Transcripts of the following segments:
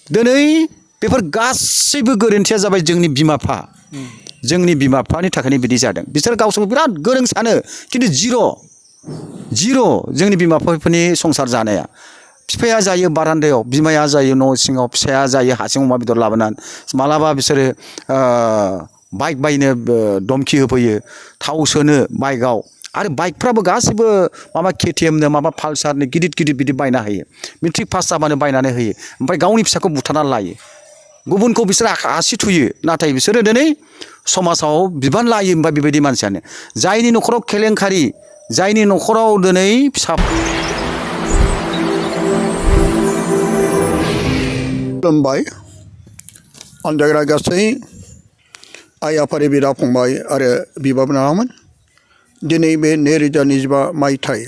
दिनै बेफोर गासैबो गोरोन्थिया जाबाय जोंनि बिमा बिफा जोंनि बिमा बिफानि थाखायनो बिदि जादों बिसोर गावसोरखौ बिराद गोरों सानो खिन्थु जिर' जोंनि बिमा बिफाफोरनि संसार जानाया बिफाया जायो बारान्दायाव बिमाया जायो न' सिङाव फिसाया जायो हासिं अमा बेदर लाबोनानै मालाबा बिसोरो बाइक बायनो धमखि होफैयो थाव सोनो बाइकआव आरो बाइकफ्राबो गासैबो माबा KTMनो माबा पालसारनो गिदिर बिदि बायना होयो मेट्रिक पास जाबानो बायनानै होयो ओमफ्राय गावनि फिसाखौ बुथारनानै लायो गुबुनखौ बिसोर आसि थुयो नाथाय बिसोरो दिनै समाजाव बिबान लायो होनबा बेबायदि मानसियानो जायनि न'खराव केलेंकारि जायनि न'खराव दिनै फिसा खुलुमबाय अनजाग्रा गासै आइ आफानि बिदा फंबाय आरो बिब' बिनानावमोन दिनै बे 2025 मायथाइ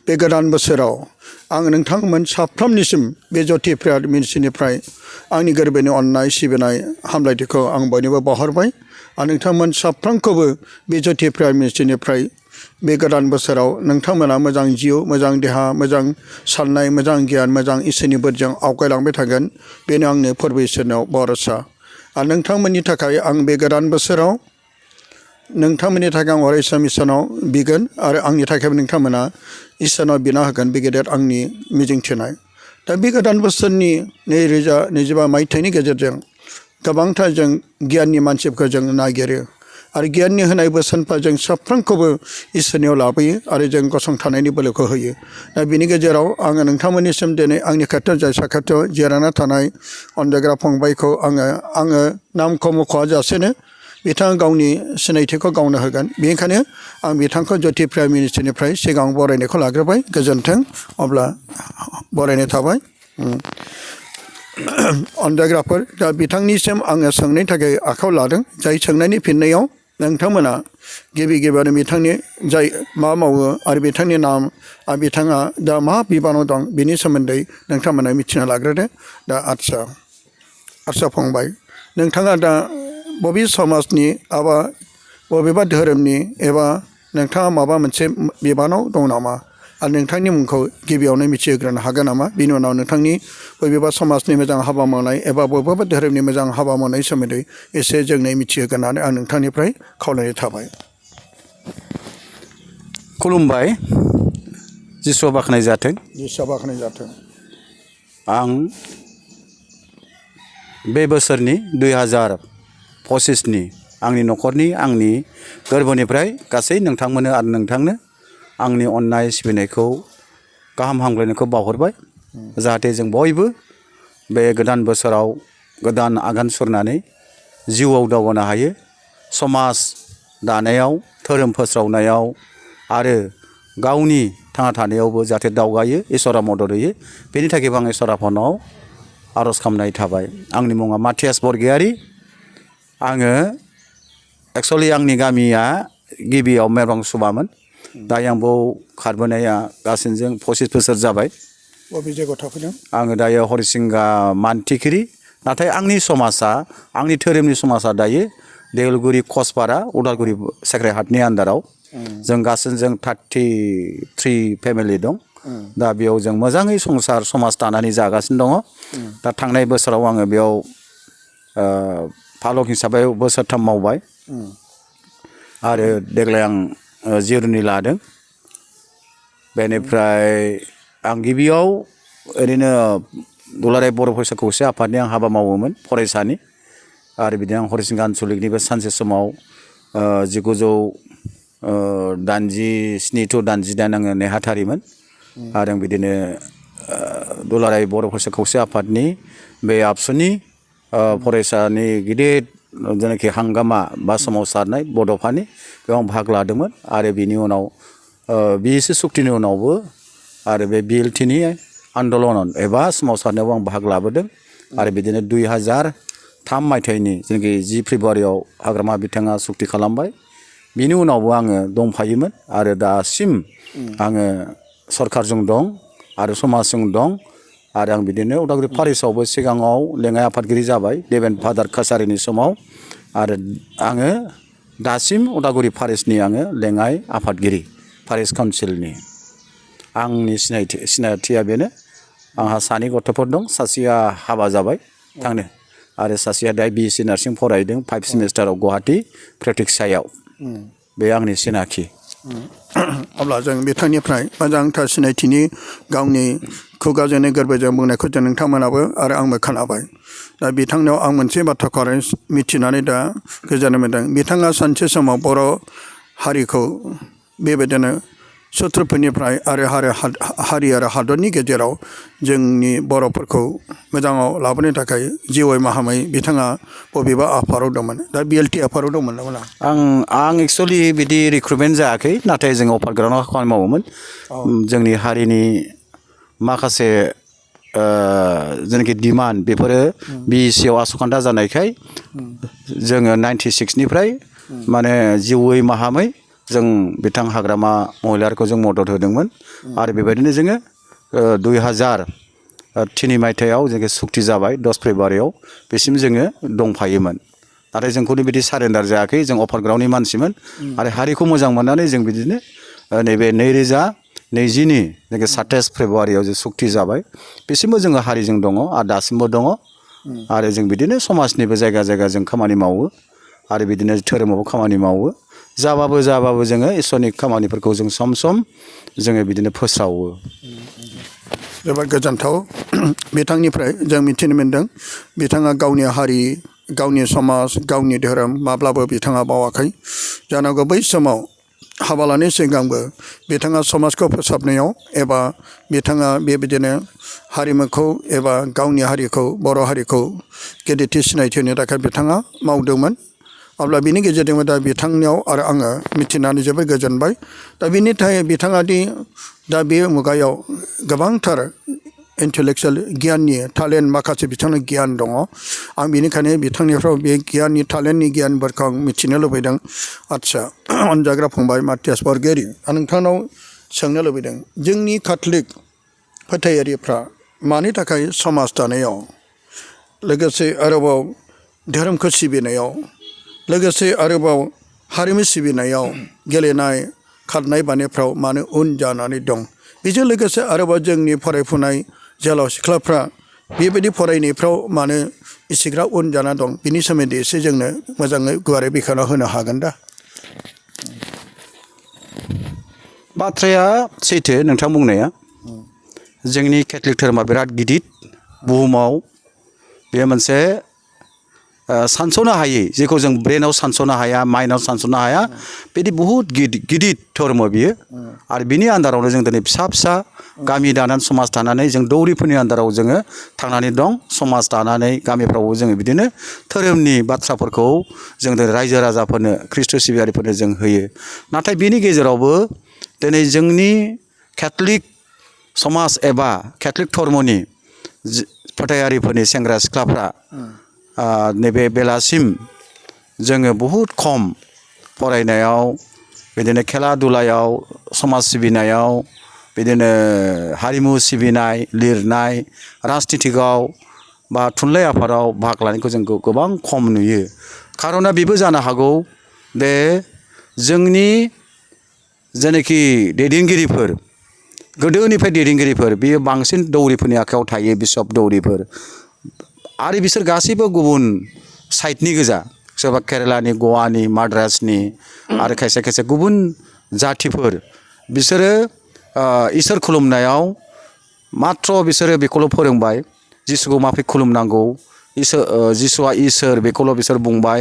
बे गोदान बोसोराव आं नोंथांमोन साफ्रोमनिसिम बे ज्योति प्रेयार मिनिस्ट्रिनिफ्राय आंनि गोरबोनि अननाय सिबिनाय हामलायथिखौ आं बयनोबो बावहरबाय आरो नोंथांमोन साफ्रोमखौबो बे ज्योति प्रेयार मिनिस्ट्रिनिफ्राय बे गोदान बोसोराव नोंथांमोना मोजां जिउ मोजां देहा मोजां साननाय मोजां गियान मोजां इसोरनि बोरजों आवगायलांबाय थागोन बेनो आंनि फोरबो इसोरनाव भरसा आरो नोंथांमोननि थाखाय आं बे गोदान बोसोराव नोंथांमोननि थाखाय आं अरायसम इसोरनाव बिगोन आरो आंनि थाखायबो नोंथांमोना इसोरनाव बिना होगोन बे गेदेर आंनि मिजिंथिनाय दा बे गोदान बोसोरनि 2025 मायथाइनि गेजेरजों गोबांथार जों गियाननि मानसिफोरखौ जों नागिरो आरो गियाननि होनाय बोसोनफ्रा जों साफ्रोमखौबो इसोरनियाव लाबोयो आरो जों गसंथानायनि बोलोखौ होयो दा बिनि गेजेराव आङो नोंथांमोननिसिम दिनै आंनि खाथियाव जाय साखाथियाव जिरायना थानाय अनजाग्रा फंबायखौ आङो नामखौ मख'आजासेनो बिथाङा गावनि सिनायथिखौ गावनो होगोन बेनिखायनो आं बिथांखौ ज्योति प्रेयार मिनिस्ट्रिनिफ्राय सिगां बरायनायखौ लाग्रोबाय गोजोन्थों अब्ला बरायनाय थाबाय अनजाग्राफोर दा बिथांनिसिम आङो सोंनायनि थाखाय आखायाव लादों जाय सोंनायनि फिननायाव नोंथांमोना गिबियावनो बिथांनि जाय मा मावो आरो बिथांनि नाम आरो बिथाङा दा मा बिबानाव दं बिनि सोमोन्दै नोंथांमोना मिथिना लाग्रोदो दा आदसा फंबाय नोंथाङा दा बबे समाजनि एबा बबेबा धोरोमनि एबा नोंथाङा माबा मोनसे बिबानाव दं नामा आरो नोंथांनि मुंखौ गिबियावनो मिथिहोग्रोनो हागोन नामा बिनि उनाव नोंथांनि बबेबा समाजनि मोजां हाबा मावनाय एबा बबेबा धोरोमनि मोजां हाबा मावनायनि सोमोन्दै एसे जोंनो मिथिहोगोन होननानै आं नोंथांनिफ्राय खावलायनाय थाबाय खुलुमबाय जिसुआ बाख्नाय जाथों जिसुआ बाख्नाय जाथों आं बे बोसोरनि 2025नि आंनि न'खरनि आंनि गोरबोनिफ्राय गासै नोंथांमोननो आरो नोंथांनो आंनि अननाय सिबिनायखौ गाहाम हामग्लायनायखौ बावहरबाय जाहाथे जों बयबो बे गोदान बोसोराव गोदान आगान सुरनानै जिउआव दावगानो हायो समाज दानायाव धोरोम फोस्रावनायाव आरो गावनि थांना थानायावबो जाहाथे दावगायो इसोरा मदद होयो बेनि थाखायबो आं इसोर आफानाव आर'ज खालामनाय थाबाय आंनि मुङा माथियास बरगयारि आङो एक्सुवेलि आंनि गामिया गिबियाव मेरबां सुबामोन दा आं बाव खारबोनाया गासैजों 25 बोसोर जाबाय बबे जायगायाव थाफैदों आङो दायो हरिसिंगा मानथिखिरि नाथाय आंनि समाजा आंनि धोरोमनि समाजा दायो देवलगुरि कसपारा उदालगुरि सेक्रेहाटनि आन्दाराव जों गासैजों 33 फेमिलि दं दा बेयाव जों मोजाङै संसार समाज दानानै जागासिनो दङ दा थांनाय बोसोराव आङो बेयाव फालक हिसाबै बोसोरथाम मावबाय आरो देग्लाय आं जिर'नि लादों बेनिफ्राय आं गिबियाव ओरैनो दुलाराय बर' फरायसा खौसे आफादनि आं हाबा मावोमोन फरायसानि आरो बिदिनो आं हरिसिंगा आनसलिकनिबो सानसे समाव 1987 to 88 आङो नेहाथारिमोन आरो आं बिदिनो दुलाराय बर' फरायसा खौसे आफादनि बे आबसुनि फरायसानि गिदिर जेनाखि हांगामा बा सोमावसारनाय बड'फानि बेयाव आं भाग लादोंमोन आरो बिनि उनाव बिएसि सुक्तिनि उनावबो आरो बे बिएलटिनि आन्दलन एबा सोमावसारनायाव आं भाग लाबोदों आरो बिदिनो 2003 मायथाइनि जेनाखि 10 फेब्रुवारियाव हाग्रामा बिथाङा सुक्ति खालामबाय बिनि उनावबो आङो दंफायोमोन आरो दासिम आङो सरकारजों दं आरो समाजजों दं आरो आं बिदिनो उदालगुरि पारिसआवबो सिगाङाव लेङाइ आफादगिरि जाबाय देबेन फादार कासारिनि समाव आरो आङो दासिम उदालगुरि पारिसनि आङो लेङाइ आफादगिरि पारिस काउन्सिलनि आंनि सिनायथिया बेनो आंहा 2 गथ'फोर दं सासेया हाबा जाबाय थांनो आरो सासेया दा BSc नार्सिं फरायदों 5 सेमिस्टाराव गुवाहाटि प्रेक्टिसायाव बे आंनि सिनाखि अब्ला जों बिथांनिफ्राय मोजांथार सिनायथिनि गावनि खुगाजोंनो गोरबोजों बुंनायखौ जों नोंथांमोनाबो आरो आंबो खोनाबाय दा बिथांनाव आं मोनसे बाथ्राखौ आरो मिथिनानै दा गोजोननाय मोन्दों बिथाङा सानसे समाव बर' हारिखौ बेबायदिनो सुथुरफोरनिफ्राय आरो हारि आरो हादरनि गेजेराव जोंनि बर'फोरखौ मोजाङाव लाबोनो थाखाय जिउयै माहामै बिथाङा बबेबा आफादाव दंमोन दा BLT आफादाव दंमोन नामा आं एक्सुवेलि बिदि रिक्रुटमेन्ट जायाखै नाथाय जों अफार ग्राउन्डआव खामानि मावोमोन जोंनि हारिनि माखासे जेनाखि डिमान्ड बेफोरो BECआव आसखान्दा जानायखाय जोङो 96निफ्राय माने जिउयै माहामै जों बिथां हाग्रामा महिलारिखौ जों मदद होदोंमोन आरो बेबायदिनो जोङो 2003 मायथाइयाव जोङो सुक्ति जाबाय 10 फेब्रुवारियाव बेसिम जोङो दंफायोमोन नाथाय जोंखौनो बिदि सारेन्डार जायाखै जों अफार ग्राउन्डनि मानसिमोन आरो हारिखौ मोजां मोननानै जों बिदिनो नैबे 2020नि जोङो 27 फेब्रुवारियाव जे सुक्ति जाबाय बेसिमबो जोङो हारिजों दङ आरो दासिमबो दङ आरो जों बिदिनो समाजनिबो जायगा जायगा जों खामानि मावो आरो बिदिनो धोरोमावबो खामानि मावो जाबाबो जोङो इसोरनि खामानिफोरखौ जों सम सम जोङो बिदिनो फोस्रावो जोबोद गोजोनथाव बिथांनिफ्राय जों मिथिनो मोन्दों बिथाङा गावनि हारि गावनि समाज गावनि धोरोम माब्लाबो बिथाङा बावाखै जानांगौ बै समाव हाबा लानाय सिगांबो बिथाङा समाजखौ फोसाबनायाव एबा बिथाङा बेबायदिनो हारिमुखौ एबा गावनि हारिखौ बर' हारिखौ गेदेरथि सिनायथि होनो थाखाय बिथाङा मावदोंमोन अब्ला बिनि गेजेरजोंबो दा बिथांनियाव आरो आङो मिथिनानै जोबोद गोजोनबाय दा बिनि थाखाय बिथाङा दि दा बे मुगायाव गोबांथार इन्टेलेक्सुयेल गियाननि टेलेन्ट माखासे बिथांनि गियान दङ आं बेनिखायनो बिथांनिफ्राय बे गियाननि टेलेन्टनि गियानफोरखौ आं मिथिनो लुबैदों आदसा अनजाग्रा फंबाय मातियास बरगयारी आं नोंथांनाव सोंनो लुबैदों जोंनि कैथलिक फोथायारिफ्रा मानि थाखाय समाज दानायाव लोगोसे आरोबाव धोरोमखौ सिबिनायाव लोगोसे आरोबाव हारिमु सिबिनायाव गेलेनाय खारनाय बारनायफ्राव मानो उन जानानै दं बेजों लोगोसे आरोबाव जोंनि फरायफुनाय जोहोलाव सिख्लाफ्रा बेबायदि फरायनायफ्राव मानो इसेग्राब उन जाना दं बिनि सोमोन्दै एसे जोंनो मोजाङै गुवारै बेखेवना होनो हागोन दा बाथ्राया सैथो नोंथां बुंनाया जोंनि कैथलिक धोरोमा बिराद गिदिर बुहुमाव बे मोनसे सानस'नो हायै जेखौ जों ब्रेनाव सानस'नो हाया माइन्डआव सानस'नो हाया बिदि बहुद गिदिर धर्म बियो आरो बिनि आन्दारावनो जों दिनै फिसा फिसा गामि दानानै समाज दानानै जों दौरिफोरनि आन्दाराव जोङो थांनानै दं समाज दानानै गामिफ्रावबो जोङो बिदिनो धोरोमनि बाथ्राफोरखौ जों दिनै रायजो राजाफोरनो ख्रिस्ट' सिबियारिफोरनो जों होयो नाथाय बिनि गेजेरावबो दिनै जोंनि कैथलिक समाज एबा कैथलिक धर्मनि फोथायारिफोरनि सेंग्रा सिख्लाफ्रा नैबे बेलासिम जोङो बहुद खम फरायनायाव बिदिनो खेला दुलायाव समाज सिबिनायाव बिदिनो हारिमु सिबिनाय लिरनाय राजनितिकआव बा थुनलाइ आफादाव बाहागो लानायखौ जों गोबां खम नुयो खार'ना बेबो जानो हागौ बे जोंनि जेनाखि दैदेनगिरिफोर गोदोनिफ्राय दैदेनगिरिफोर बेयो बांसिन दौरिफोरनि आखायाव थायो बिशप दौरिफोर आरो बिसोर गासैबो गुबुन साइडनि गोजा सोरबा केरेलानि गवानि माद्रासनि आरो खायसे खायसे गुबुन जाथिफोर बिसोरो इसोर खुलुमनायाव माथ्र बिसोरो बेखौल' फोरोंबाय जिसुखौ माबोरै खुलुमनांगौ जिसुआ इसोर बेखौल' बिसोर बुंबाय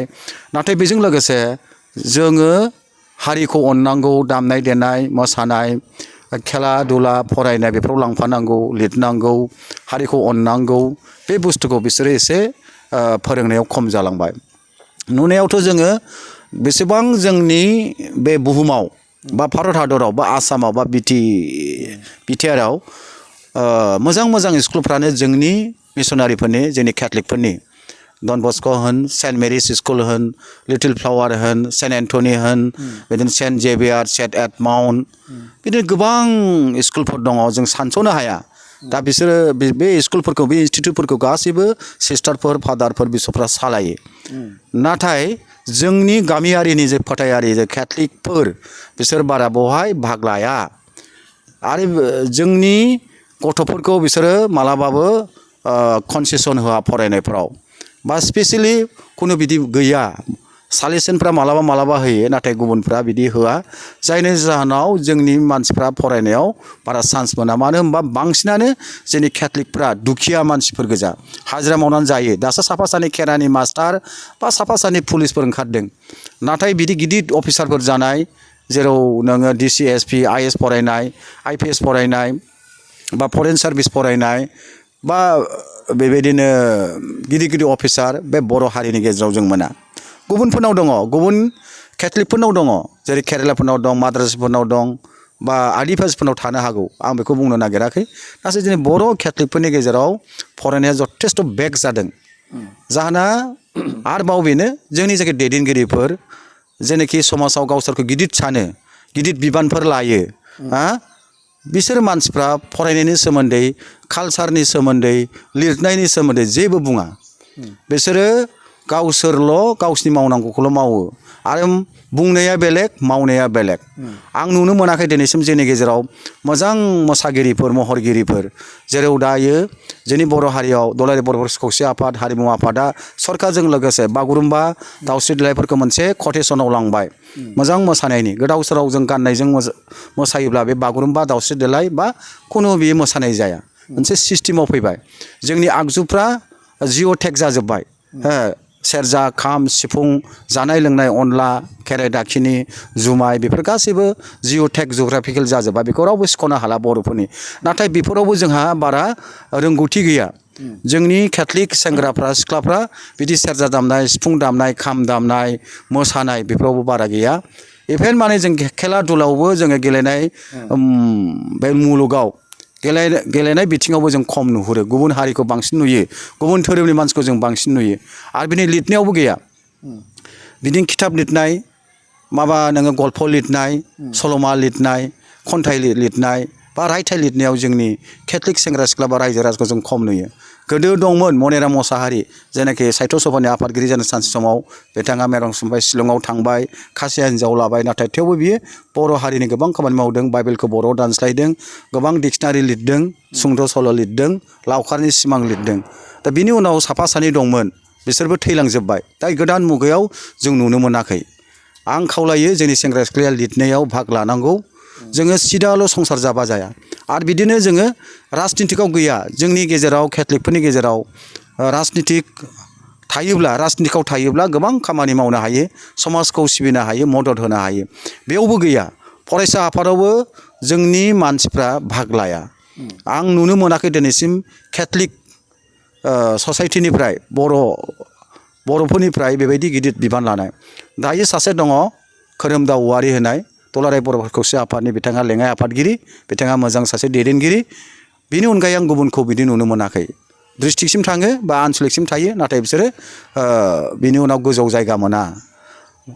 नाथाय बेजों लोगोसे जोङो हारिखौ अननांगौ दामनाय देनाय मोसानाय खेला दुला फरायनाय बेफोराव लांफानांगौ लिरनांगौ हारिखौ अननांगौ बे बुस्थुखौ बिसोरो एसे फोरोंनायाव खम जालांबाय नुनायावथ' जोङो बेसेबां जोंनि बे बुहुमाव बा भारत हादराव बा आसामाव बा बिटिआरआव मोजां मोजां स्कुलफ्रानो जोंनि मिसनारिफोरनि जोंनि कैथलिकफोरनि डन बस्क' होन सेन्ट मेरिस स्कुल होन लिटिल फ्लावार होन सेन्ट एन्टनि होन बिदिनो सेन्ट जेभियार सेन्ट एडमाउन्ट बिदिनो गोबां स्कुलफोर दङ जों सानस'नो हाया दा बिसोरो बे स्कुलफोरखौ बे इन्सटिटिउटफोरखौ गासैबो सिस्टारफोर फादारफोर बिसबफ्रा सालायो नाथाय जोंनि गामियारिनि जे फोथायारि जे कैथलिकफोर बिसोर बारा बेवहाय भाग लाया आरो जोंनि गथ'फोरखौ बिसोरो मालाबाबो कनसेसन होआ फरायनायफ्राव बा स्पेसियेलि खुनु बिदि गैया सालेसनफ्रा मालाबा मालाबा होयो नाथाय गुबुनफ्रा बिदि होआ जायनि जाहोनाव जोंनि मानसिफ्रा फरायनायाव बारा चान्स मोना मानो होनबा बांसिनानो जोंनि केथलिकफ्रा दुखिया मानसिफोर गोजा हाजिरा मावनानै जायो दासो साफा सानै खेरानि मास्टार बा साफा सानै पुलिसफोर ओंखारदों नाथाय बिदि गिदिर अफिसारफोर जानाय जेराव नोङो DCSP IS फरायनाय IPS फरायनाय बा फरेन सार्भिस फरायनाय बा बेबायदिनो गिदिर गिदिर अफिसार बे बर' हारिनि गेजेराव जों मोना गुबुनफोरनाव दङ गुबुन केथलिकफोरनाव दङ जेरै केरेलाफोरनाव दं माद्रासफोरनाव दं बा आदिबासिफोरनाव थानो हागौ आं बेखौ बुंनो नागिराखै नाथाय जोंनि बर' केथलिकफोरनि गेजेराव फरायनाया जथेस्थ' बेक जादों जाहोना आरोबाव बेनो जोंनि जायगायाव दैदेनगिरिफोर जेनाखि समाजाव गावसोरखौ गिदिर सानो गिदिर बिबानफोर लायो बिसोर मानसिफ्रा फरायनायनि सोमोन्दै कालसारनि सोमोन्दै लिरनायनि सोमोन्दै जेबो बुङा बिसोरो गावसोरल' गावसिनि मावनांगौखौल' मावो आरो बुंनाया बेलेग मावनाया बेलेग आं नुनो मोनाखै दिनैसिम जोंनि गेजेराव मोजां मोसागिरिफोर महरगिरिफोर जेराव दायो जोंनि बर' हारियाव दुलाराय बर' खौसे आफाद हारिमु आफादा सरकारजों लोगोसे बागुरुम्बा दावस्रि देलायफोरखौ मोनसे कटेसनाव लांबाय मोजां मोसानायनि गोदाव सोराव जों गाननायजों मोसायोब्ला बे बागुरुम्बा दावस्रि देलाय बा खुनु बेयो मोसानाय जाया मोनसे सिस्टेमाव फैबाय जोंनि आगजुफ्रा जिअ'टेक जाजोब्बाय सेरजा खाम सिफुं जानाय लोंनाय अनला खेराइ दाखिनि जुमाय बेफोर गासैबो जिअ'टेक जग्राफिकेल जाजोब्बाय बेखौ रावबो सिख'नो हाला बर'फोरनि नाथाय बेफोरावबो जोंहा बारा रोंगौथि गैया जोंनि केथलिक सेंग्राफ्रा सिख्लाफ्रा बिदि सेरजा दामनाय सिफुं दामनाय खाम दामनाय मोसानाय बेफोरावबो बारा गैया इभेन माने जों खेला दुलायावबो जोङो गेलेनाय बे मुलुगाव गेलेनाय बिथिङावबो जों खम नुहुरो गुबुन हारिखौ बांसिन नुयो गुबुन धोरोमनि मानसिखौ जों बांसिन नुयो आरो बिनि लिरनायावबो गैया बिदिनो खिथाब लिरनाय माबा नोङो गल्प लिरनाय सल'मा लिरनाय खन्थाइ लिरनाय बा रायथाइ लिरनायाव जोंनि केथलिक सेंग्रा सिख्ला बा रायजो राजाखौ जों खम नुयो गोदो दंमोन मनेराम मोसाहारि जेनाखि साहित्य सभानि आफादगिरि जानो सानसे समाव बिथाङा मेरं सुमबाय शिलंआव थांबाय खासिया हिन्जाव लाबाय नाथाय थेवबो बियो बर' हारिनि गोबां खामानि मावदों बाइबेलखौ बर'आव दानस्लायदों गोबां डिक्सनारि लिरदों सुंद' सल' लिरदों लावखारनि सिमां लिरदों दा बिनि उनाव साफा सानै दंमोन बिसोरबो थैलांजोब्बाय दा गोदान मुगायाव जों नुनो मोनाखै आं खावलायो जोंनि सेंग्रा सिख्लाया लिरनायाव भाग लानांगौ जोङो सिदाल' संसार जाबा जाया आरो बिदिनो जोङो राजनितिकआव गैया जोंनि गेजेराव केथलिकफोरनि गेजेराव राजनितिकआव थायोब्ला गोबां खामानि मावनो हायो समाजखौ सिबिनो हायो मदद होनो हायो बेयावबो गैया फरायसा आफादावबो जोंनि मानसिफ्रा भाग लाया आं नुनो मोनाखै दिनैसिम केथलिक ससाइटिनिफ्राय बर'फोरनिफ्राय बेबायदि गिदिर बिबान लानाय दायो सासे दङ खोरोमदाव औवारि होनाय दुलाराय बर' खौसे आफादनि बिथाङा लेङाइ आफादगिरि बिथाङा मोजां सासे दैदेनगिरि बिनि अनगायै आं गुबुनखौ बिदि नुनो मोनाखै डिस्ट्रिक्टसिम थाङो बा आनसलिकसिम थायो नाथाय बिसोरो बिनि उनाव गोजौ जायगा मोना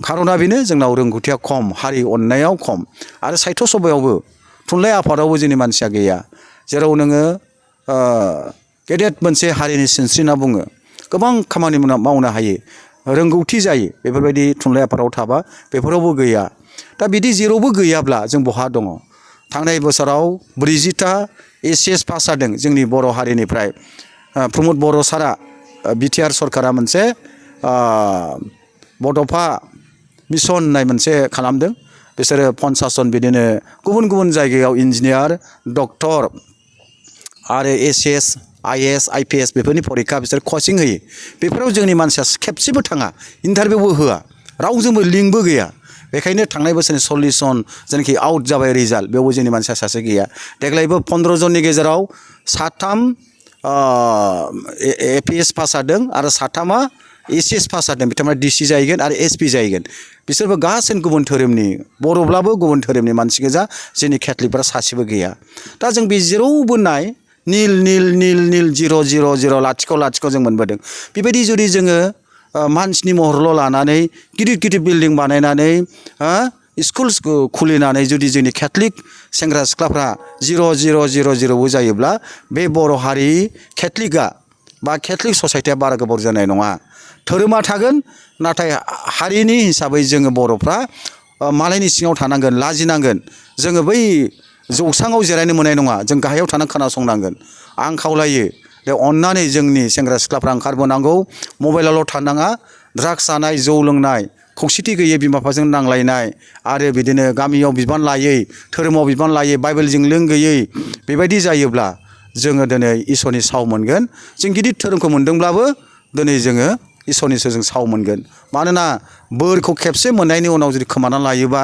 खार'ना बेनो जोंनाव रोंगौथिया खम हारि अननायाव खम आरो साहित्य सभायावबो थुनलाइ आफादावबो जोंनि मानसिया गैया जेराव नोङो गेदेर मोनसे हारिनि सिनस्रि होनना बुङो गोबां खामानि मावनो हायो रोंगौथि जायो बेफोरबायदि थुनलाइ आफादाव थाबा बेफोरावबो गैया दा बिदि जेरावबो गैयाब्ला जों बहा दङ थांनाय बोसोराव 40टा ACS पास जादों जोंनि बर' हारिनिफ्राय प्रमद बर' सारा बिटिआर सरकारा मोनसे बड'फा मिसन होननाय मोनसे खालामदों बिसोरो 50 जन बिदिनो गुबुन गुबुन जायगायाव इन्जिनियार डक्टर आरो ACS IS IPS बेफोरनि फरिखा बिसोर कचिं होयो बेफोराव जोंनि मानसिया खेबसेबो थाङा इन्टारभिउबो होआ रावजोंबो लिंकबो गैया बेखायनो थांनाय बोसोरनि 40 जन जेनाखि आउट जाबाय रिजाल्ट बेयावबो जोंनि मानसिया सासे गैया देग्लायबो 15 जननि गेजेराव 3 APS पास जादों आरो 3 ACS पास जादों बिथांमोना DC जाहैगोन आरो SP जाहैगोन बिसोरबो गासैबो गुबुन धोरोमनि बर'ब्लाबो गुबुन धोरोमनि मानसि गोजा जोंनि केथलिकफ्रा सासेबो गैया दा जों बे जेरावबो नाय निल 0 लाथिख' जों मोनबोदों बेबायदि जुदि जोङो मानसिनि महरल' लानानै गिदिर बिल्डिं बानायनानै स्कुल खुलिनानै जुदि जोंनि केथलिक सेंग्रा सिख्लाफ्रा 0 जायोब्ला बे बर' हारि केथलिकआ बा केथलिक ससाइटिया बारा गोबाव जानाय नङा धोरोमा थागोन नाथाय हारिनि हिसाबै जोङो बर'फ्रा मालायनि सिङाव थानांगोन लाजिनांगोन जोङो बै जौसाङाव जिरायनो मोननाय नङा जों गाहायाव थाना खोनासंनांगोन आं खावलायो दे अन्नानै जोंनि सेंग्रा सिख्लाफ्रा ओंखारबोनांगौ मबाइलावल' थानाङा ड्राग्स जानाय जौ लोंनाय खौसेथि गैयै बिमा बिफाजों नांलायनाय आरो बिदिनो गामियाव बिबान लायै धोरोमाव बिबान लायै बाइबेलजों लों गैयै बेबायदि जायोब्ला जोङो दिनै इसोरनि साव मोनगोन जों गिदिर धोरोमखौ मोनदोंब्लाबो दिनै जोङो इसोरनिसो जों साव मोनगोन मानोना बोरखौ खेबसे मोननायनि उनाव जुदि खोमानानै लायोबा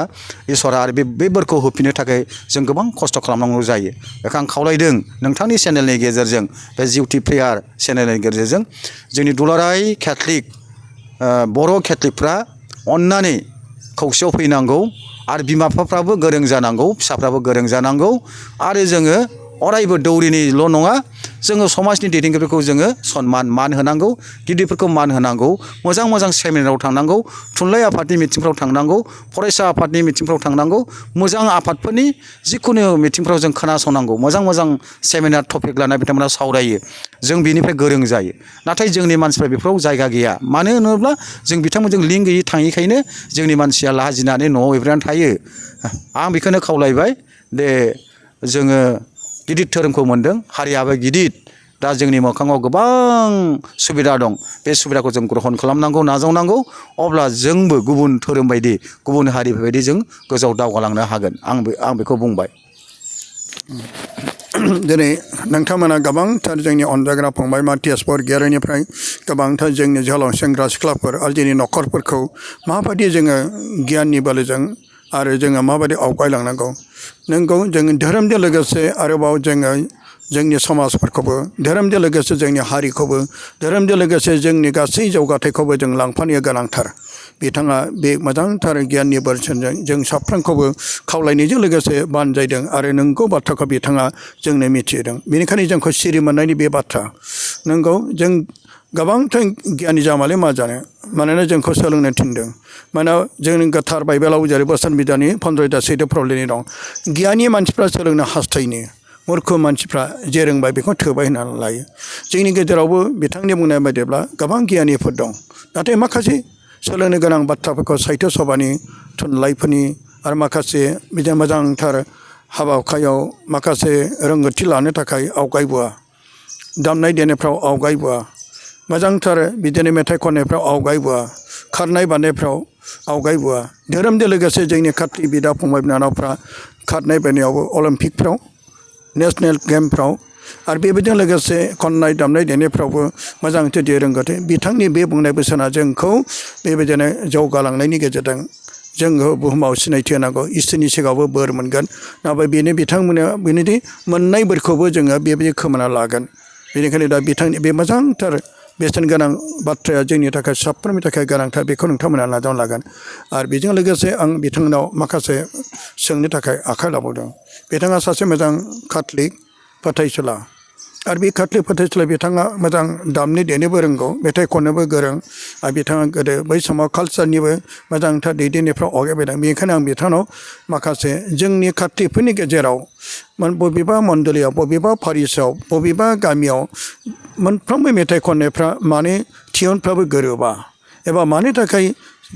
इसोरा आरो बे बोरखौ होफिननो थाखाय जों गोबां खस्थ' खालामनांगौ जायो बेखौ आं खावलायदों नोंथांनि चेनेलनि गेजेरजों बे जिउटि प्रेयार चेनेलनि गेजेरजों जोंनि दुलाराय केथलिक बर' केथलिकफ्रा अन्नानै खौसेयाव फैनांगौ आरो बिमा बिफाफ्राबो गोरों जानांगौ फिसाफ्राबो गोरों जानांगौ आरो जोङो अरायबो दौरिनिल' नङा जोङो समाजनि दैदेनगिरिफोरखौ जोङो सनमान मान होनांगौ गिदिरफोरखौ मान होनांगौ मोजां मोजां सेमिनाराव थांनांगौ थुनलाइ आफादनि मिथिंफ्राव थांनांगौ फरायसा आफादनि मिथिंफ्राव थांनांगौ मोजां आफादफोरनि जिखुनु मिथिंफ्राव जों खोनासंनांगौ मोजां मोजां सेमिनार टपिक लाना बिथांमोना सावरायो जों बिनिफ्राय गोरों जायो नाथाय जोंनि मानसिफ्रा बेफोराव जायगा गैया मानो होनोब्ला जों बिथांमोनजों लिंक गैयै थाङिखायनो जोंनि मानसिया लाजिनानै न'आव एब्रेनानै थायो आं बेखौनो खावलायबाय दे जोङो गिदिर धोरोमखौ मोनदों हारियाबो गिदिर दा जोंनि मोखाङाव गोबां सुबिदा दं बे सुबिदाखौ जों ग्रहन खालामनांगौ नाजावनांगौ अब्ला जोंबो गुबुन धोरोम बायदि गुबुन हारिबायदि जों गोजौआव दावगालांनो हागोन आं बेखौ बुंबाय दिनै नोंथांमोना गोबांथार जोंनि अनजाग्रा फंबाय माथियास बरगयारिनिफ्राय गोबांथार जोंनि जोहोलाव सेंग्रा सिख्लाफोर आरो जोंनि न'खरफोरखौ माबायदि जोङो गियाननि बोलोजों आरो जोङो माबायदि आवगायलांनांगौ नोंगौ जों धोरोमजों लोगोसे आरोबाव जोङो जोंनि समाजफोरखौबो धोरोमजों लोगोसे जोंनि हारिखौबो धोरोमजों लोगोसे जोंनि गासै जौगाथायखौबो जों लांफानाया गोनांथार बिथाङा बे मोजांथार गियाननि बोसोनजों जों साफ्रोमखौबो खावलायनायजों लोगोसे बानजायदों आरो नंगौ बाथ्राखौ बिथाङा जोंनो मिथिहोदों बेनिखायनो जोंखौ सिरि मोननायनि बे बाथ्रा नंगौ जों गोबांथार गियानि जामाले मा जानो मानोना जोंखौ सोलोंनो थिनदों मानोना जोंनि गोथार बाइबेलाव जेरै बोसोन बिजाबनि 15 सैथोफ्राव लिरनाय दं गियानि मानसिफ्रा सोलोंनो हास्थायनो मूर्ख मानसिफ्रा जे रोंबाय बेखौ थोबाय होननानै लायो जोंनि गेजेरावबो बिथांनि बुंनाय बायदिब्ला गोबां गियानिफोर दं नाथाय माखासे सोलोंनो गोनां बाथ्राफोरखौ साहित्य सभानि थुनलाइफोरनि आरो माखासे बिदिनो मोजांथार हाबा हुखायाव माखासे रोंगौथि लानो थाखाय आवगायबोआ दामनाय देनायफ्राव आवगायबोआ मोजांथार बिदिनो मेथाइ खननायफ्राव आवगायबोआ खारनाय बारनायफ्राव आवगायबोआ धोरोमजों लोगोसे जोंनि खाथि बिदा फंबाय बिनानावफ्रा खारनाय बारनायावबो अलिम्पिकफ्राव नेशनेल गेमफ्राव आरो बेबायदिजों लोगोसे खननाय दामनाय देनायफ्रावबो मोजांथार रोंगौथि बिथांनि बे बुंनाय बोसोना जोंखौ बेबायदिनो जौगालांनायनि गेजेरजों जोङो बुहुमाव सिनायथि होनांगौ इसोरनि सिगाङावबो बोर मोनगोन नाथाय बेनो बिथांमोना बेनोदि मोननाय बोरखौबो जोङो बेबायदि खोमाना लागोन बेनिखायनो दा बिथांनि बे मोजांथार बेसेन गोनां बाथ्राया जोंनि थाखाय साफ्रोमनि थाखाय गोनांथार बेखौ नोंथांमोना नाजावना लागोन आरो बेजों लोगोसे आं बिथांनाव माखासे सोंनो थाखाय आखाइ लाबावदों बिथाङा सासे मोजां काथलिक फोथायसुला आरो बे काथलिक फोथायसुला बिथाङा मोजां दामनो देनोबो रोंगौ मेथाइ खननोबो गोरों आरो बिथाङा गोदो बै समाव कालचारनिबो मोजांथार दैदेननायफ्राव आवगायबोदों बेनिखायनो आं बिथांनाव माखासे जोंनि काथलिकफोरनि गेजेराव बबेबा मण्डलियाव बबेबा पारिसआव बबेबा गामियाव मोनफ्रोमबो मेथाइ खननायफ्रा माने टिउनफ्राबो गोरोबा एबा मानि थाखाय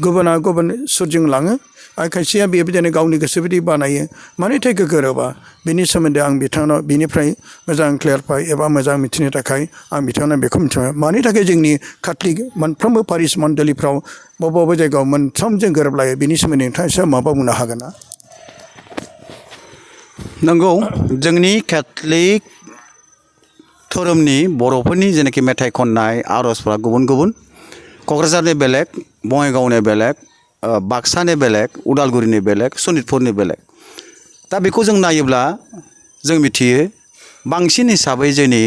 गुबुना गुबुन सुरजों लाङो आरो खायसेया बेबायदिनो गावनि गोसो बायदि बानायो मानि थाखाय गोरोबा बेनि सोमोन्दै आं बिथांनाव बिनिफ्राय मोजां क्लियारफाइ एबा मोजां मिथिनो थाखाय आं बिथांनाव बेखौ मिथियो मानि थाखाय जोंनि काथलिक मोनफ्रोमबो पारिस मण्डलिफ्राव बबेबा बबेबा जायगायाव मोनफ्रोमजों गोरोबलायो बिनि सोमोन्दै नोंथाङा एसे माबा बुंनो हागोन ना नंगौ जोंनि केथलिक धोरोमनि बर'फोरनि जेनाखि मेथाइ खननाय आर'जफ्रा गुबुन गुबुन क'क्राझारनि बेलेग बङाइगावनि बेलेग बाक्सानि बेलेग उदालगुरिनि बेलेग सनितपुरनि बेलेग दा बेखौ जों नायोब्ला जों मिथियो बांसिन हिसाबै जोंनि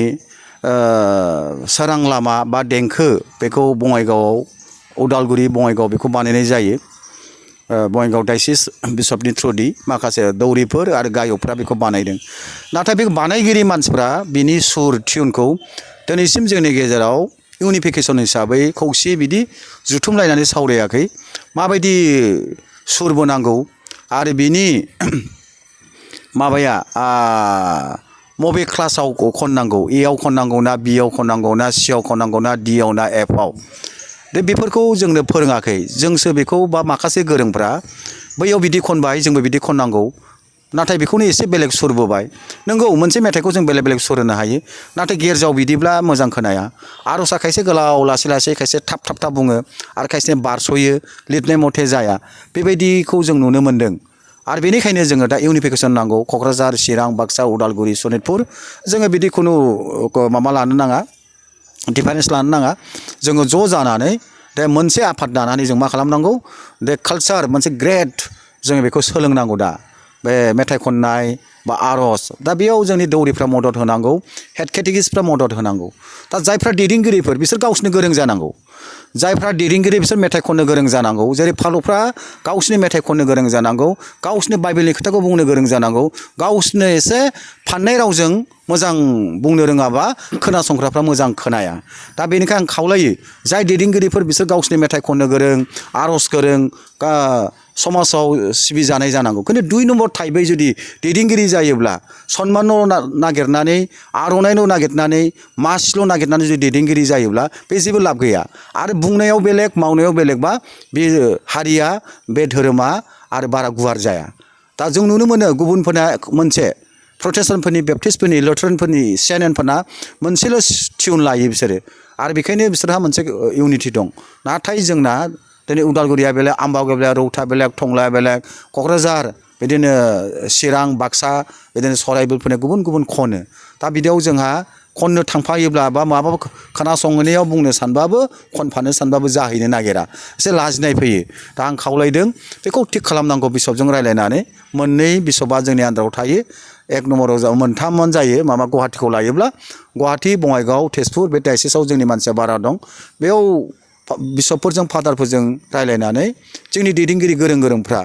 सोरां लामा बा देंखो बेखौ बङाइगावआव उदालगुरि बङाइगाव बेखौ बानायनाय जायो बङाइगाव डायसिस बिशपनि थ्रुयै माखासे दौरिफोर आरो गायकफ्रा बेखौ बानायदों नाथाय बे बानायगिरि मानसिफ्रा बिनि सुर टिउनखौ दिनैसिम जोंनि गेजेराव इउनिफिकेसन हिसाबै खौसे बिदि जुथुमलायनानै सावरायाखै माबायदि सुर बोनांगौ आरो बिनि माबाया मबे क्लासाव खननांगौ एआव खननांगौ ना बिआव खननांगौ ना सिआव खननांगौ ना डिआव ना एफआव दा बेफोरखौ जोंनो फोरोङाखै जोंसो बेखौ बा माखासे गोरोंफ्रा बैयाव बिदि खनबाय जोंबो बिदि खननांगौ नाथाय बेखौनो एसे बेलेग सुर बोबाय नंगौ मोनसे मेथाइखौ जों बेलेग बेलेग सुर होनो हायो नाथाय गिर्जायाव बिदिब्ला मोजां खोनाया आर'जआ खायसे गोलाव लासै लासै खायसे थाब थाब थाब बुङो आरो खायसे बारस'यो लिरनाय मथे जाया बेबायदिखौ जों नुनो मोन्दों आरो बेनिखायनो जोङो दा इउनिफिकेसन नांगौ क'क्राझार चिरां बाक्सा उदालगुरि सनितपुर जोङो बिदि खुनु माबा लानो नाङा डिफारेन्स लानो नाङा जोङो ज' जानानै दे मोनसे आफाद दानानै जों मा खालामनांगौ दे कालचार मोनसे ग्रेट जोङो बेखौ सोलोंनांगौ दा बे मेथाइ खननाय बा आर'ज दा बेयाव जोंनि दौरिफ्रा मदद होनांगौ हेड केटेगिसफ्रा मदद होनांगौ दा जायफ्रा दैदेनगिरिफोर बिसोर गावसोरनो गोरों जानांगौ जायफ्रा दैदेनगिरि बिसोर मेथाइ खननो गोरों जानांगौ जेरै फालकफ्रा गावसोरनि मेथाइ खननो गोरों जानांगौ गावसोरनि बाइबेलनि खोथाखौ बुंनो गोरों जानांगौ गावसोरनो एसे फान्नाय रावजों मोजां बुंनो रोङाबा खोनासंग्राफ्रा मोजां खोनाया दा बेनिखायनो आं खावलायो जाय दैदेनगिरिफोर बिसोर गावसोरनि मेथाइ खननो गोरों आर'ज गोरों समाजाव सिबिजानाय जानांगौ खिन्थु 2 नम्बर टाइपै जुदि दैदेनगिरि जायोब्ला सन्मानल' नागिरनानै आर'नाइल' नागिरनानै मासिल' नागिरनानै जुदि दैदेनगिरि जायोब्ला बे जेबो लाब गैया आरो बुंनायाव बेलेग मावनायाव बेलेगबा बे हारिया बे धोरोमा आरो बारा गुवार जाया दा जों नुनो मोनो गुबुनफोरना मोनसे प्रटेस्टेन्टफोरनि बेप्टिस्टफोरनि लुथेरानफोरनि सिएनएनफोरना मोनसेल' टिउन लायो बिसोरो आरो बेखायनो बिसोरहा मोनसे इउनिटि दं नाथाय जोंना दिनै उदालगुरिया बेलेग आम्बावगा बेलेग रौता बेलेग टंला बेलेग क'क्राझार बिदिनो चिरां बाक्सा बिदिनो सराइबिलफोरनि गुबुन गुबुन खनो दा बिदियाव जोंहा खननो थांफायोब्ला बा माबा खोनासंनायाव बुंनो सानबाबो खनफानो सानबाबो जाहैनो नागिरा एसे लाजिनाय फैयो दा आं खावलायदों बेखौ थिग खालामनांगौ बिशपजों रायज्लायनानै मोननै बिशपआ जोंनि आन्दाराव थायो 1 नम्बराव मोनथाममोन जायो माबा गुवाहाटीखौ लायोब्ला गुवाहाटी बङाइगाव तेजपुर बे डायसिसाव जोंनि मानसिया बारा दं बेयाव बिशपफोरजों फादारफोरजों रायज्लायनानै जोंनि दैदेनगिरि गोरों गोरोंफ्रा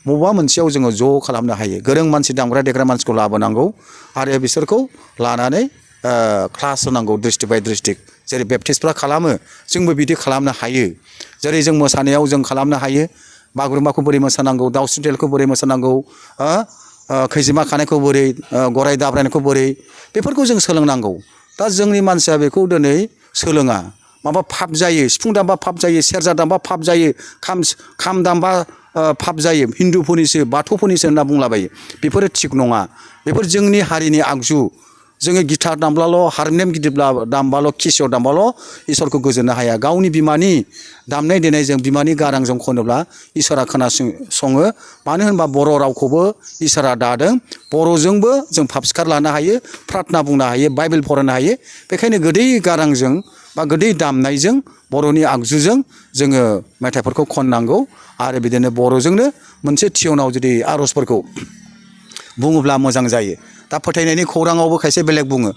बबेबा मोनसेयाव जोङो ज' खालामनो हायो गोरों मानसि दामग्रा देग्रा मानसिखौ लाबोनांगौ आरो बिसोरखौ लानानै क्लास होनांगौ डिस्ट्रिक्ट बाय डिस्ट्रिक्ट जेरै बेप्टिस्टफ्रा खालामो जोंबो बिदि खालामनो हायो जेरै जों मोसानायाव जों खालामनो हायो बागुरुम्बाखौ बोरै मोसानांगौ दाउस्रि देलखौ बोरै मोसानांगौ खैजिमा खानायखौ बोरै गराय दाब्रायनायखौ बोरै बेफोरखौ जों सोलोंनांगौ दा जोंनि मानसिया बेखौ दिनै सोलोङा माबा फाप जायो सिफुं दामबा फाप जायो सेरजा दामबा फाप जायो खाम दामबा फाप जायो हिन्दुफोरनिसो बाथौफोरनिसो होनना बुंलाबायो बेफोरो थिग नङा बेफोर जोंनि हारिनि आगजु जोङो गिटार दामब्लाल' हारमनियाम गिदिरब्ला दामबाल' किसिअ दामबाल' इसोरखौ गोजोननो हाया गावनि बिमानि दामनाय देनायजों बिमानि गारांजों खनोब्ला इसोरा खोनासङो मानो होनबा बर' रावखौबो इसोरा दादों बर'जोंबो जों फापसिखार लानो हायो प्रार्थना बुंनो हायो बाइबेल फरायनो हायो बेखायनो गोदै गारांजों बा गोदै दामनायजों बर'नि आगजुजों जोङो मेथाइफोरखौ खननांगौ आरो बिदिनो बर'जोंनो मोनसे टिउनाव जुदि आर'जफोरखौ बुङोब्ला मोजां जायो दा फोथायनायनि खौराङावबो खायसे बेलेग बुङो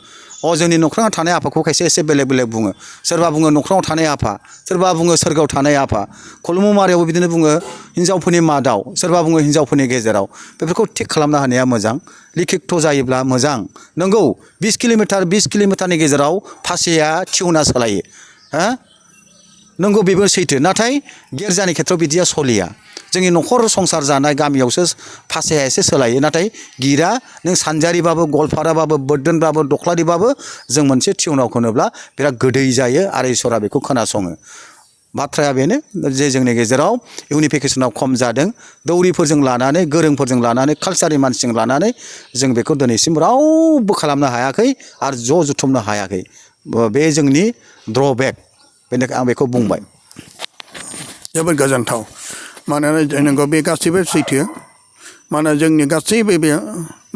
जोंनि न'खराव थानाय आफाखौ खायसे एसे बेलेग बेलेग बुङो सोरबा बुङो न'खराव थानाय आफा सोरबा बुङो सोरगोआव थानाय आफा खलुममारियावबो बिदिनो बुङो हिन्जावफोरनि मादाव सोरबा बुङो हिन्जावफोरनि गेजेराव बेफोरखौ थिग खालामनो हानाया मोजां लिखित' जायोब्ला मोजां नंगौ 20 किल'मिटारनि गेजेराव फासेया टिउना सोलायो नंगौ बेबो सैथो नाथाय गिर्जानि खेथ्रआव बिदिया सलिया जोंनि न'खर संसार जानाय गामियावसो फासेया एसे सोलायो नाथाय गिरा नों सानजारिबाबो गलपाराबाबो बोरदोनबाबो दख्लारिबाबो जों मोनसे टिउनाव खनोब्ला बिराद गोदै जायो आरो इसोरा बेखौ खोनासङो बाथ्राया बेनो जे जोंनि गेजेराव इउनिफिकेसनाव खम जादों दौरिफोरजों लानानै गोरोंफोरजों लानानै कालचारनि मानसिजों लानानै जों बेखौ दिनैसिम रावबो खालामनो हायाखै आरो ज' जुथुमनो हायाखै बे जोंनि ड्रबेक बेनिखायनो आं बेखौ बुंबाय जोबोद गोजोनथाव मानोना नोंगौ बे गासैबो सैथो मानोना जोंनि गासैबो बे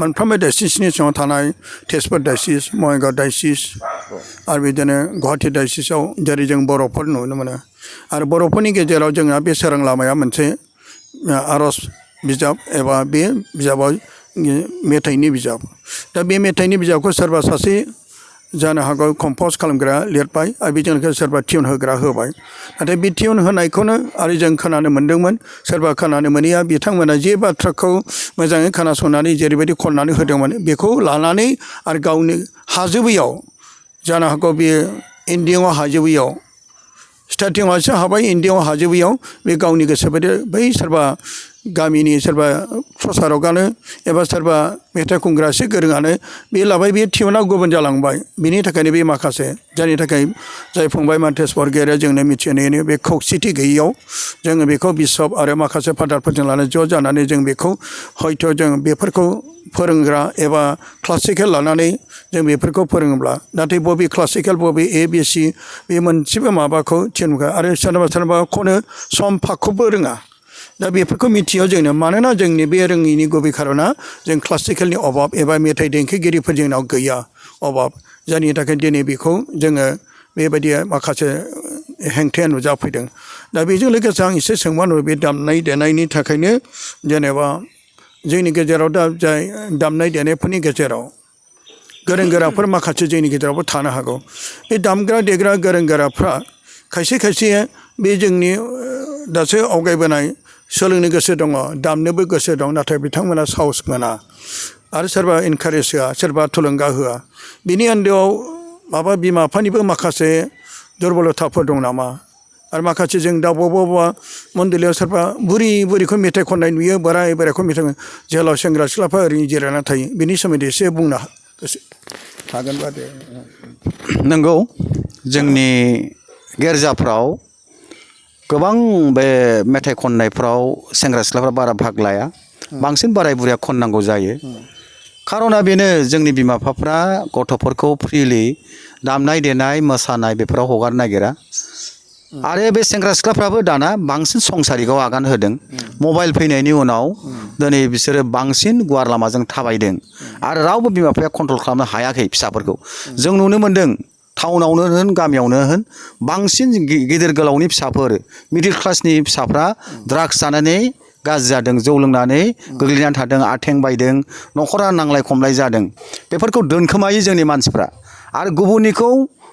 मोनफ्रोमबो डायसिसनि सिङाव थानाय तेजपुर डायसिस बङाइगाव डायसिस आरो बिदिनो गुवाहाटी डायसिसाव जेरै जों बर'फोर नुनो मोनो आरो बर'फोरनि गेजेराव जोंहा बे सोरां लामाया मोनसे आर'ज बिजाब एबा बे बिजाबाव मेथाइनि बिजाब दा बे मेथाइनि बिजाबखौ सोरबा सासे जानो हागौ कम्प'ज खालामग्रा लिरबाय आरो बेजों लोगोसे सोरबा टिउन होग्रा होबाय नाथाय बे टिउन होनायखौनो आरो जों खोनानो मोन्दोंमोन सोरबा खोनानो मोनैया बिथांमोना जे बाथ्राखौ मोजाङै खोनासंनानै जेरैबायदि खननानै होदोंमोन बेखौ लानानै आरो गावनि हाजोबैयाव जानो हागौ बे एन्डिङाव हाजोबैयाव स्टार्टिङावसो हाबाय एन्डिङाव हाजोबैयाव बे गावनि गोसो बायदि बै सोरबा गामिनि सोरबा प्रसाराव गानो एबा सोरबा मेथाइ खनग्रा एसे गोरोङानो बे लाबाय बे टिउना गुबुन जालांबाय बिनि थाखायनो बे माखासे जायनि थाखाय जाय फंबाय मान्थेस बरगयारिया जोंनो मिथिहोनायनि बे खौसेथि गैयैयाव जोङो बेखौ बिसप आरो माखासे फादारफोरजों लानानै ज' जानानै जों बेखौ हयथ' जों बेफोरखौ फोरोंग्रा एबा क्लासिकेल लानानै जों बेफोरखौ फोरोङोब्ला नाथाय बबे क्लासिकेल बबे ABC बे मोनसेबो माबाखौ थिनबा आरो सोरनाबा खनो सम फागखौबो रोङा दा बेफोरखौ मिथियो जोंनो मानोना जोंनि बे रोङैनि गुबै खार'ना जों क्लासिकेलनि अभाब एबा मेथाइ देंखोगिरिफोर जोंनाव गैया अभाब जायनि थाखाय दिनै बेखौ जोङो बेबायदि माखासे हेंथाया नुजाफैदों दा बेजों लोगोसे आं एसे सोंबावनो बे दामनाय देनायनि थाखायनो जेनेबा जोंनि गेजेराव दा जाय दामनाय देनायफोरनि गेजेराव गोरों गोराफोर माखासे जोंनि गेजेरावबो थानो हागौ बे दामग्रा देग्रा गोरों गोराफ्रा खायसे खायसे बे जोंनि दासो आवगायबोनाय सोलोंनो गोसो दङ दामनोबो गोसो दं नाथाय बिथांमोना साहस मोना आरो सोरबा इनकारेज होआ सोरबा थुलुंगा होआ बिनि आन्दोआव माबा बिमा बिफानिबो माखासे दुरबलथाफोर दं नामा आरो माखासे जों दा बबेबा मन्दिराव सोरबा बुरिखौ मेथाइ खननाय नुयो बोरायखौ मेथाइ जेलाव सेंग्रा सिख्लाफ्रा ओरैनो जिरायना थायो बिनि सोमोन्दै एसे बुंनो हागोनबा दे नंगौ जोंनि गिर्जाफ्राव गोबां बे मेथाइ खननायफ्राव सेंग्रा सिख्लाफ्रा बारा भाग लाया बांसिन बोराय बुरैया खननांगौ जायो खार'ना बेनो जोंनि बिमा बिफाफ्रा गथ'फोरखौ फ्रिलि दामनाय देनाय मोसानाय बेफोराव हगारनो नागिरा आरो बे सेंग्रा सिख्लाफ्राबो दाना बांसिन संसारिकआव आगान होदों मबाइल फैनायनि उनाव दिनै बिसोरो बांसिन गुवार लामाजों थाबायदों आरो रावबो बिमा बिफाया कन्ट्रल खालामनो हायाखै फिसाफोरखौ जों नुनो मोन्दों टाउनावनो होन गामियावनो होन बांसिन गिदिर गोलावनि फिसाफोर मिडिल क्लासनि फिसाफ्रा ड्राग्स जानानै गाज्रि जादों जौ लोंनानै गोग्लैनानै थादों आथें बायदों न'खरा नांलाय खमलाय जादों बेफोरखौ दोनखोमायो जोंनि मानसिफ्रा आरो गुबुननिखौ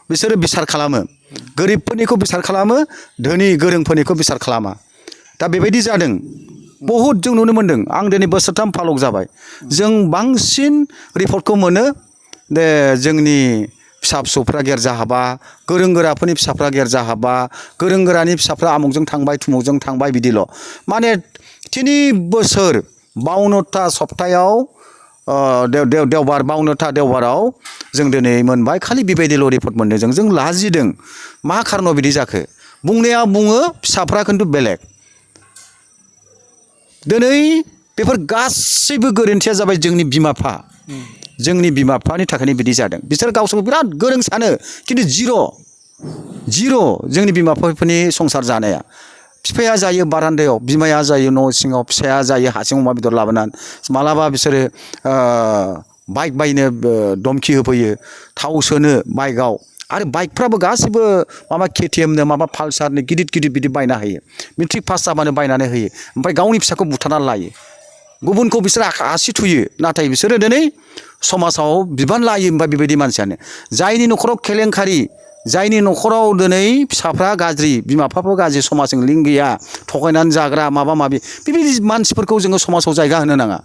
बिसोरो बिसार खालामो गोरिबफोरनिखौ बिसार खालामो धोनि गोरोंफोरनिखौ बिसार खालामा दा बेबायदि जादों बहुद जों नुनो मोन्दों आं दिनै बोसोरथाम फालक जाबाय जों बांसिन रिपर्टखौ मोनो दे जोंनि फिसा फिसौफ्रा गिर्जा हाबा गोरों गोराफोरनि फिसाफ्रा गिर्जा हाबा गोरों गोरानि फिसाफ्रा आमुकजों थांबाय थुमुकजों थांबाय बिदिल' माने 3 बोसोर 52टा सप्तायाव देवबार 52टा देवबाराव जों दिनै मोनबाय खालि बेबायदिल' रिपर्ट मोनदों जों लाजिदों मा खारनाव बिदि जाखो बुंनाया बुङो फिसाफ्रा खिन्थु बेलेग दिनै बेफोर गासैबो गोरोन्थिया जाबाय जोंनि बिमा बिफा जोंनि बिमा बिफानि थाखायनो बिदि जादों बिसोर गावसोरखौ बिराद गोरों सानो खिन्थु जिर' जोंनि बिमा बिफाफोरनि संसार जानाया बिफाया जायो बारान्दायाव बिमाया जायो न' सिङाव फिसाया जायो हासिं अमा बेदर लाबोनानै मालाबा बिसोरो बाइक बायनो धमकि होफैयो थाव सोनो बाइकआव आरो बाइकफ्राबो गासैबो माबा KTMनो माबा पालसारनो गिदिर बिदि बायना होयो मेट्रिक पास जाबानो बायनानै होयो ओमफ्राय गावनि फिसाखौ बुथारनानै लायो गुबुनखौ बिसोरो आसि थुयो नाथाय बिसोरो दिनै समाजाव बिबान लायो ओमफ्राय बेबायदि मानसियानो जायनि न'खराव केलेंकारि जायनि न'खराव दिनै फिसाफ्रा गाज्रि बिमा बिफाफ्रा गाज्रि समाजजों लिंक गैया थगायनानै जाग्रा माबा माबि बेबायदि मानसिफोरखौ जोङो समाजाव जायगा होनो नाङा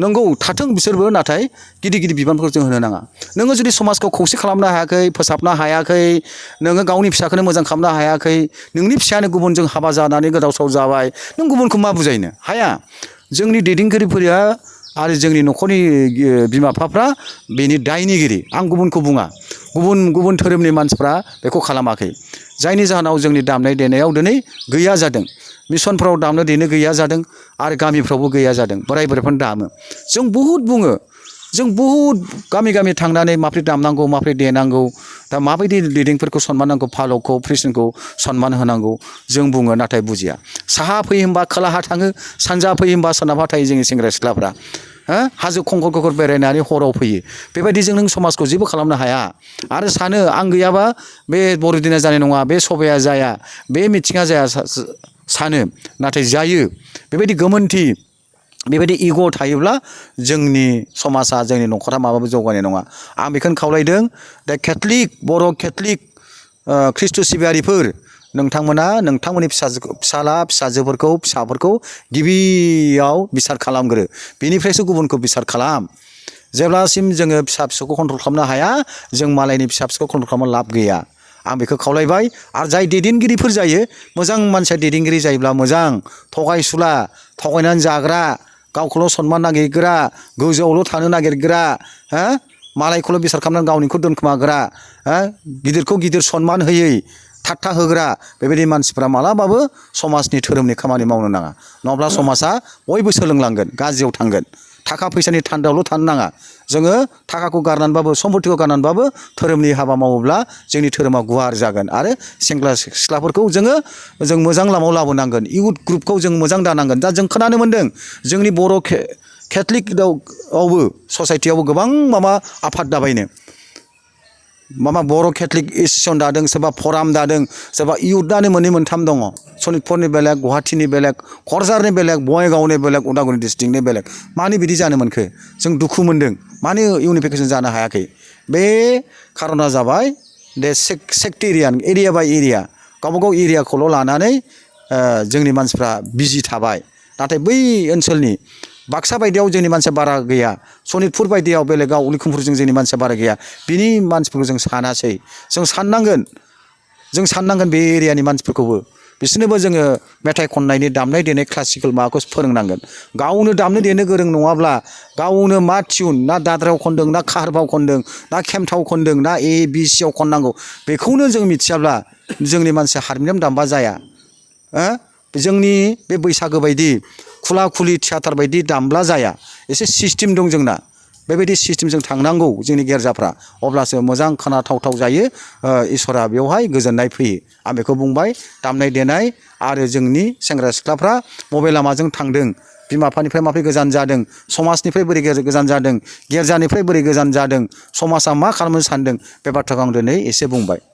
नंगौ थाथों बिसोरबो नाथाय गिदिर बिबानफोरखौ जों होनो नाङा नोङो जुदि समाजखौ खौसे खालामनो हायाखै फोसाबनो हायाखै नोङो गावनि फिसाखौनो मोजां खालामनो हायाखै नोंनि फिसायानो गुबुनजों हाबा जानानै गोदाव सोराव जाबाय नों गुबुनखौ मा बुजायनो हाया जोंनि दैदेनगिरिफोरा आरो जोंनि न'खरनि बिमा बिफाफ्रा बेनि दायनिगिरि आं गुबुनखौ बुङा गुबुन धोरोमनि मानसिफ्रा बेखौ खालामाखै जायनि जाहोनाव जोंनि दामनाय देनायाव दिनै गैया जादों मिसनफ्राव दामनो देनो गैया जादों आरो गामिफ्रावबो गैया जादों बोराइफोरनो दामो जों बहुद बुङो जों बहुद गामि थांनानै माबोरै दामनांगौ माबोरै देनांगौ दा माबायदि लिडिंफोरखौ सनमान नांगौ फालकखौ प्रिसिडेन्टखौ सनमान होनांगौ जों बुङो नाथाय बुजिया साहा फैयो होनबा खोलाहा थाङो सानजा फैयो होनबा सोनाबहा थायो जोंनि सेंग्रा सिख्लाफ्रा हाजो खंखर बेरायनानै हराव फैयो बेबायदिजों नों समाजखौ जेबो खालामनो हाया आरो सानो आं गैयाबा बे बर'दिना जानाय नङा बे सभाया जाया बे मिथिङा जाया सानो नाथाय जायो बेबायदि गोमोनथि बेबायदि इग' थायोब्ला जोंनि समाजा जोंनि न'खरा माबाबो जौगानाय नङा आं बेखौनो खावलायदों दा बर' केथलिक ख्रिस्ट' सिबियारिफोर नोंथांमोना नोंथांमोननि फिसाला फिसाजोफोरखौ फिसाफोरखौ गिबियाव बिसार खालामग्रो बेनिफ्रायसो गुबुनखौ बिसार खालाम जेब्लासिम जोङो फिसा फिसौखौ कन्ट्रल खालामनो हाया जों मालायनि फिसा फिसौखौ कन्ट्रल खालामनो लाब गैया आं बेखौ खावलायबाय आरो जाय दैदेनगिरिफोर जायो मोजां मानसिया दैदेनगिरि जायोब्ला मोजां थगायसुला थगायनानै जाग्रा गावखौल' सनमान नागिरग्रा गोजौआवल' थानो नागिरग्रा हो मालायखौल' बिसार खालामनानै गावनिखौ दोनखोमाग्रा हो गिदिरखौ गिदिर सनमान होयै थाट्टा होग्रा बेबायदि मानसिफ्रा मालाबाबो समाजनि धोरोमनि खामानि मावनो नाङा नङाब्ला समाजा बयबो सोलोंलांगोन गाज्रियाव थांगोन थाखा फैसानि थान्दायावल' थानो नाङा जोङो थाखाखौ गारनानैबाबो सम्पतिखौ गारनानैबाबो धोरोमनि हाबा मावोब्ला जोंनि धोरोमा गुवार जागोन आरो सेंग्रा सिख्लाफोरखौ जों मोजां लामायाव लाबोनांगोन इउथ ग्रुपखौ जों मोजां दानांगोन दा जों खोनानो मोन्दों जोंनि बर' केथलिकआवबो ससाइटियावबो गोबां माबा आफाद दाबायनो बर' केथलिक एस'सियेसन दादों सोरबा फराम दादों सोरबा इउथआनो मोननै मोनथाम दङ सनितपुरनि बेलेग गुवाहाटीनि बेलेग क'क्राझारनि बेलेग बङाइगावनि बेलेग उदालगुरि डिस्ट्रिक्टनि बेलेग मानो बिदि जानो मोनखो जों दुखु मोनदों मानो इउनिफिकेसन जानो हायाखै बे खारना जाबाय दे सेक्टेरियान एरिया बाय एरिया गावबागाव एरियाखौल' लानानै जोंनि मानसिफ्रा बिजि थाबाय नाथाय बै ओनसोलनि बाक्सा बायदियाव जोंनि मानसिया बारा गैया सनितपुर बायदियाव बेलेगाव उलखुमपुरजों जोंनि मानसिया बारा गैया बिनि मानसिफोरखौ जों सानासै जों साननांगोन बे एरियानि मानसिफोरखौबो बिसोरनोबो जोङो मेथाइ खननायनि दामनाय देनाय क्लासिकेल माबाखौ फोरोंनांगोन गावनो दामनो देनो गोरों नङाब्ला गावनो मा टिउन ना दाद्रायाव खनदों ना खाहारबाव खनदों ना खेमथाव खनदों ना ABC आव खननांगौ बेखौनो जों मिथियाब्ला जोंनि मानसिया हारमनियाम दामबा जाया जोंनि बे बैसागो बायदि खुला खुलि थियाटार बायदि दामब्ला जाया एसे सिस्टेम दं जोंना बेबायदि सिस्टेमजों थांनांगौ जोंनि गिर्जाफ्रा अब्लासो मोजां खोनाथावथाव जायो इसोरा बेवहाय गोजोननाय फैयो आं बेखौ बुंबाय दामनाय देनाय आरो जोंनि सेंग्रा सिख्लाफ्रा बबे लामाजों थांदों बिमा बिफानिफ्राय माबोरै गोजान जादों समाजनिफ्राय बोरै गोजान जादों गिर्जानिफ्राय बोरै गोजान जादों समाजा मा खालामनो सानदों बे बाथ्राखौ आं दिनै एसे बुंबाय